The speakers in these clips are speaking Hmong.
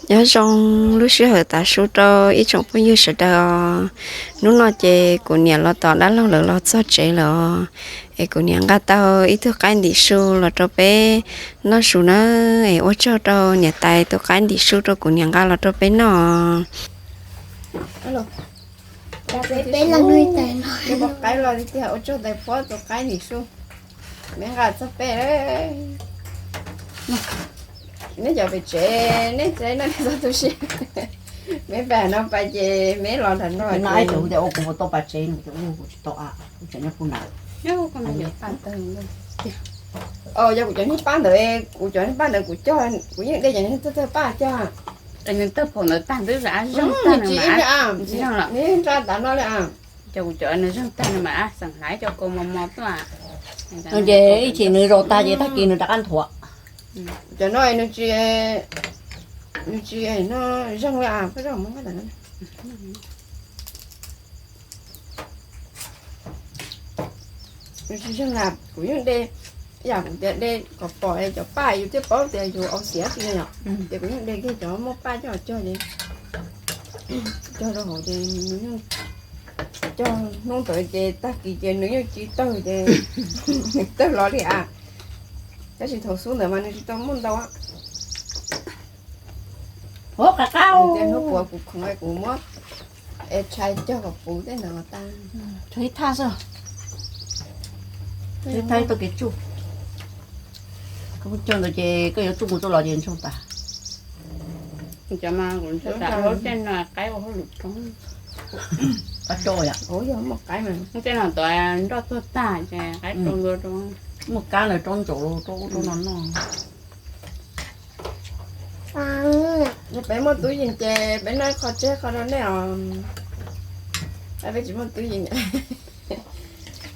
Nyob zoo lub sij hawm tav su rau ib tsoom phooj ywg sawv daws os. Hnub no ces kuv niam los tom dab laug lawv los txog tsev lawm os. Es kuv niam nqa tau ib tug qaib ntim su los rau peb noj su na. Es ua tsaug rau niam tais tus qaib ntim su rau kuv niam nqa los rau peb noj. Qaib los tiag, ua tsaug tais phob tus qaib ntim su. Neb nqa txog peb, neb cov pem tsev, neb tsev no neb txog tu siab. Neb pem no pais ces neb los nram no. Kuv ua kuv tau pais tsev, kuv tsis tau, kuv tseem nyob kuv na. Yog kuv cov niag paj ntawd, kuv cov niag paj ntawd kuv cog, kuv yeej de cov niag tawg tawg paj cog. Nws tawg phaum ntawd tag twb zoo tag, nws tsis ib, nws nqa tav no li a. Cov kuv cov nws zoo tag nws mam xeem hlais cov kaus mos mos tuaj. Ces ib chim nws zos tag ces tag kis nws rov qab nthuav. Cov no nws tsis, nws tsis no zoo li a, peb zog muab. Nws tsis zoo na, kuv yeej de, yam kuv tias de kom pom cov paj yus thiaj paub tias yus au xiav tsi yom. Ces kuv yeej de kiag cov muaj paj coj cog ces, cog rau hauv ces nws yeej cog hnub ntawd ces tag kis ces nws yeej tsis tawg ces nws tawg los li a. Tab sis thaum xub ntawd mas nws tsis tau muaj ntau. Hnub puav kuv khoov kuv muab es tshais cog kom puv tej ntawd los tas. Tshais ib thaj xwb, ib thaj tau kev tsuj. Koj cog ntawd ces koj yuav tsuj mus tsuj los ces ntsoog tas. Cov mas kuv ntshai tas lub caij no qaib ua hauj lwm roob. Qaib rau yom. Lub caij no tuav nroj tuag tag ces qaib rau ntau rau. Muaj kab ntawd rau ntsaum rau ub rau no noj. Peb muaj tub yees ces peb noj qho tseg qho rau nej os. Peb tsis muaj tub yees,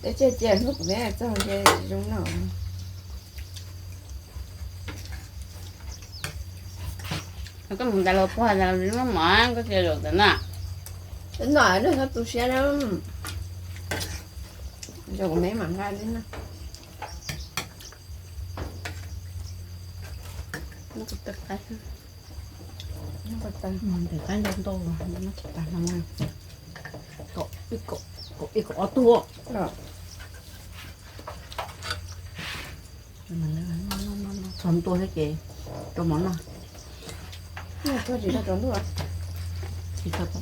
peb tseg cia hnub kuv neb txog ces tsis zoo noj. Koj mus ntais los puag tas li muab mov koj cia zaum ntawd na. Noj nej txhob tu siab na. Zaum kuv neb mam nqa li na. Ntawm qaib ntau ntau, ib kaum ob tug. Txog ntua thiab ces rau mov noj. Tsis tau, tsis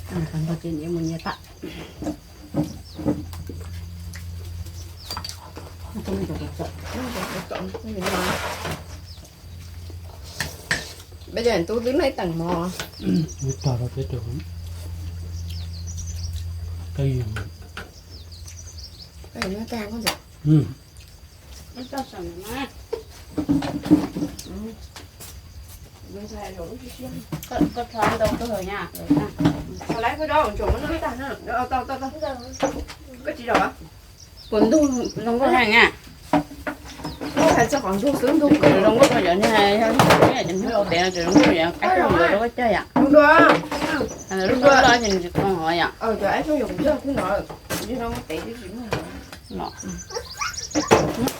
tau, ces niam mus nyias tag. Peb cov tub twb noj teem mov. Koj rho ntau kawg na. Koj tsis zom. Puas ntug zoo nkauj na? Hais txog qhov ntug xwb, ntug zoo nkauj yog niag, yog niag cov hnub ua pem no ces zoo nkauj yom, qaib cog yuav rau koj cog yom. Lub loj ces nws tsis qhov yom.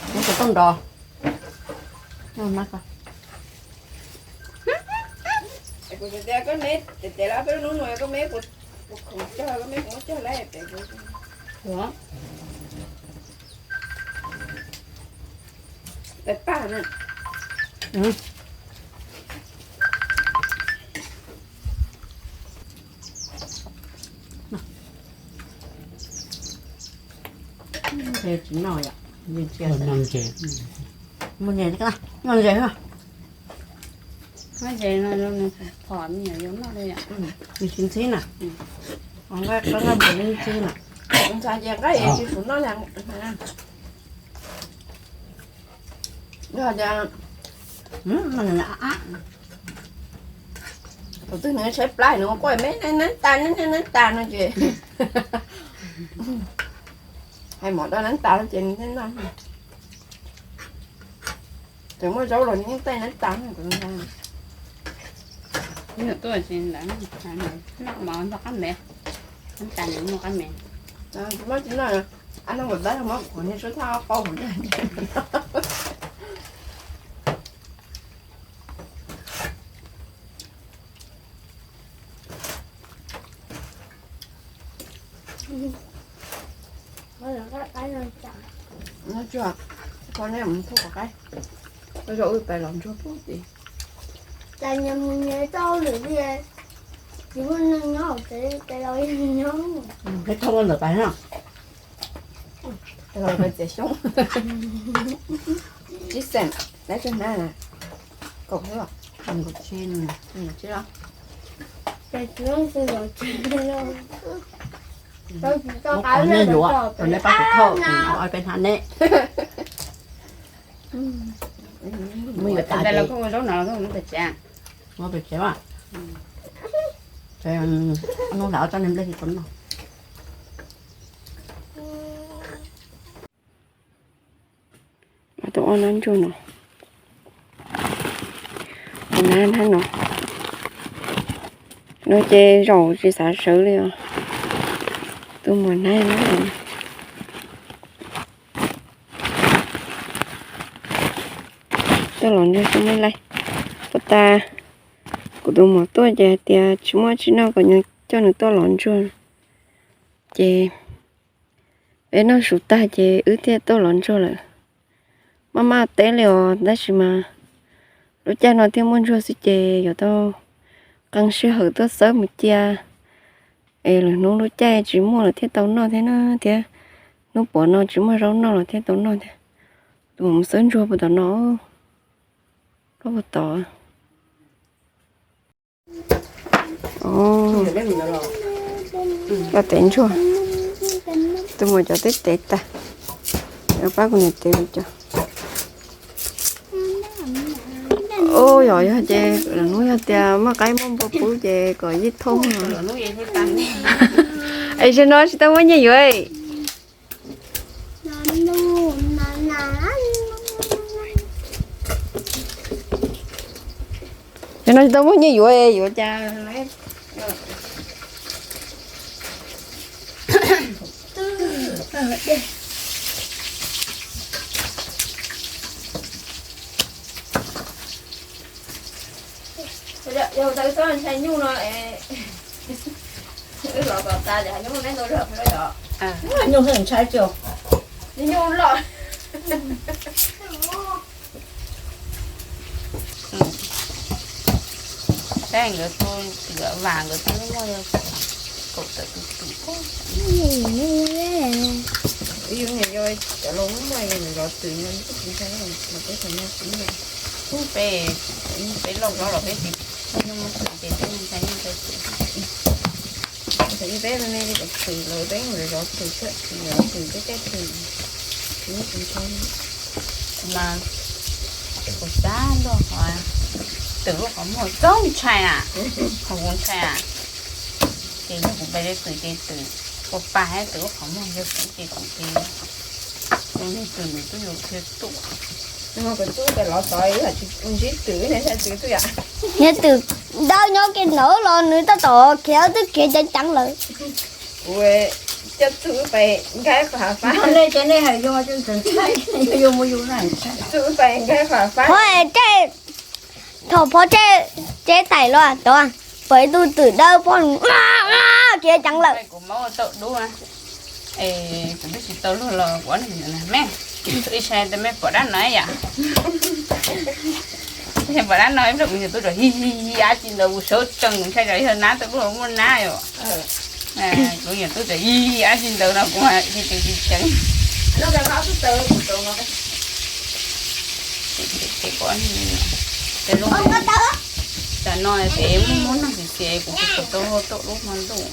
Kuv tus tooj nrov. Kuv tias koj neb tes tes lawm peb lub hnub no koj meb puas khoom cog, koj meb puas muab cog lawm pem. Tais paj na. Tsis noj yom, muaj noj ntses, noj ntses. Noj ntses no phom me nyuam yaus noj li yom. Nws tsis ntxhib na. Nqa nqa mus ntxhib na. Ntxhais ces nqa tsis tshua noj li. Yog tias tus twg nws tshaib plab nws ua quaj me neeb tas neeb tas no ces hais mov rau neeb tas ces nws thiaj noj. Tseem muaj zaub los nws yeej taij neeb tas. Tuaj tsis ntawd, noj mov nrog qab mev, neeb tas nws muaj qab mev. Tsis muaj tsis noj, ab no nkaus tab muab kuv niag suab thaj qaub hauv. Nyob tsuag, koj neb mus thauj kom qaib, koj zaum wb pais los ntsuag pub tid. Cas nyias mus nyias tau lwm li, tsis muaj neeg nyob hauv tsev, cas los nyob. Peb thauj ntawm pais no, pais txiav xyoob. Ib xeem, dab tsi na, kaum xwb os. Kaum tsib no. Ces tsis zoo tsis los tsev los. Muab qhov neb yuav, rau neb pab kuv thauj, kuv ua peb hnab neb. Muab yuav tas ces ua zaub no, ua pem tsev mas. Nub hlau tsob niag nplej li tau no. Tus ob nab ntsuag no, tus nab nab no, no ces zaum tsis xav sawv li os. Tus muam nab no, tuaj los ntsuag tsis muaj laij. Puag ta kuv tus muam tuaj ces hais tias tsis muaj tsis noj kom nws coj nws tuaj los ntsuag. Ces peb noj su tag ces wb thiaj tuaj los ntsuag lawm. Maj maj teb li os, tab sis mas lub caij no thiaj muaj ntsuag xwb ces yuav tau qee sij hawm tuaj xawb mus cia, es lwm hnub lub caij tsis muaj lawm thiaj tau noj thiab na, thiab hnub puav no tsis muaj zaub noj los thiaj tau noj thiab. Tus muam mus xawb ntsuag puag tom no, puag tom. Cov tev ntsuag, tus muam cov twb tev tag, pab kuv niam tev kuv cov. Ub, yog, yog ces lwm hnub yog tias muaj qaib muaj npua pub ces kom yeej thauj. Es zaum no tsis tau muaj nyiaj yuav. Zaum no tsis tau muaj nyiaj yuav, yuav cas. Yog tau txhob ntshai nyuj no, wb los kom tas, nyuj neb ntau zog yom. Nyuj ntshai, nyuj loj. Saib nkawd tus, vam nkawd tus muaj kaum tawm tus twm. Ib yam yog cov laus muaj zov twm no, peb tsis ntshai, peb thaum no tsis muaj. Peb, peb loj zov los peb tsis muaj twm ces peb ntshai nyuj ntshai twm. Thaum ub peb me me li kom twm los peb mus zov twm, zov twm peb caij twm, tsis muaj twm ntshai. Mas kuv xav nrog qhov twm lub qhov muag txaus ntshai na, qhov kuv ntshai na. Ces yog kuv pais li twm ces twm ua pa hab twm lub qhov muag yog kuv ces kuv ces, kuv twm nws twb yuav khiav tuaj. Kuv twb pais lov tod, ntsib twm ne, ntshai twm twb yam. Yog twm dawb nyob kev ntawd los nws tab tom khiav twb khiav ceev ceev lawm. Kuv coj txuj pais nkaib qhov fab. Nej ces nej hais yus ntshai, yus mus yus na. Txuj pais nkaib qhov fab. Phov es tej, thaum phov tej tsev taim los tod, pom ib tug twm dawb pob, khiav ceev lawm. Kuv maub tau dub, kuv twb tsis tau luag los kuv ob niag me, ib sai tas mej pom dab no yom. Pom dab no ib pliag kuv nyuam tub txawm hi hi hi dab tsi ntawd kuv sawv tsees kuv ntshai tsam yog nab tau luag muaj nab yom. Kuv nyuam tub txawm hi hi dab tsi ntawd no kuv mas tsis ceev tsis ceev. Ces kuv, tam no ces muaj muaj neeg xis xis kuv tsis tau luag tuaj lub hmo ntuj.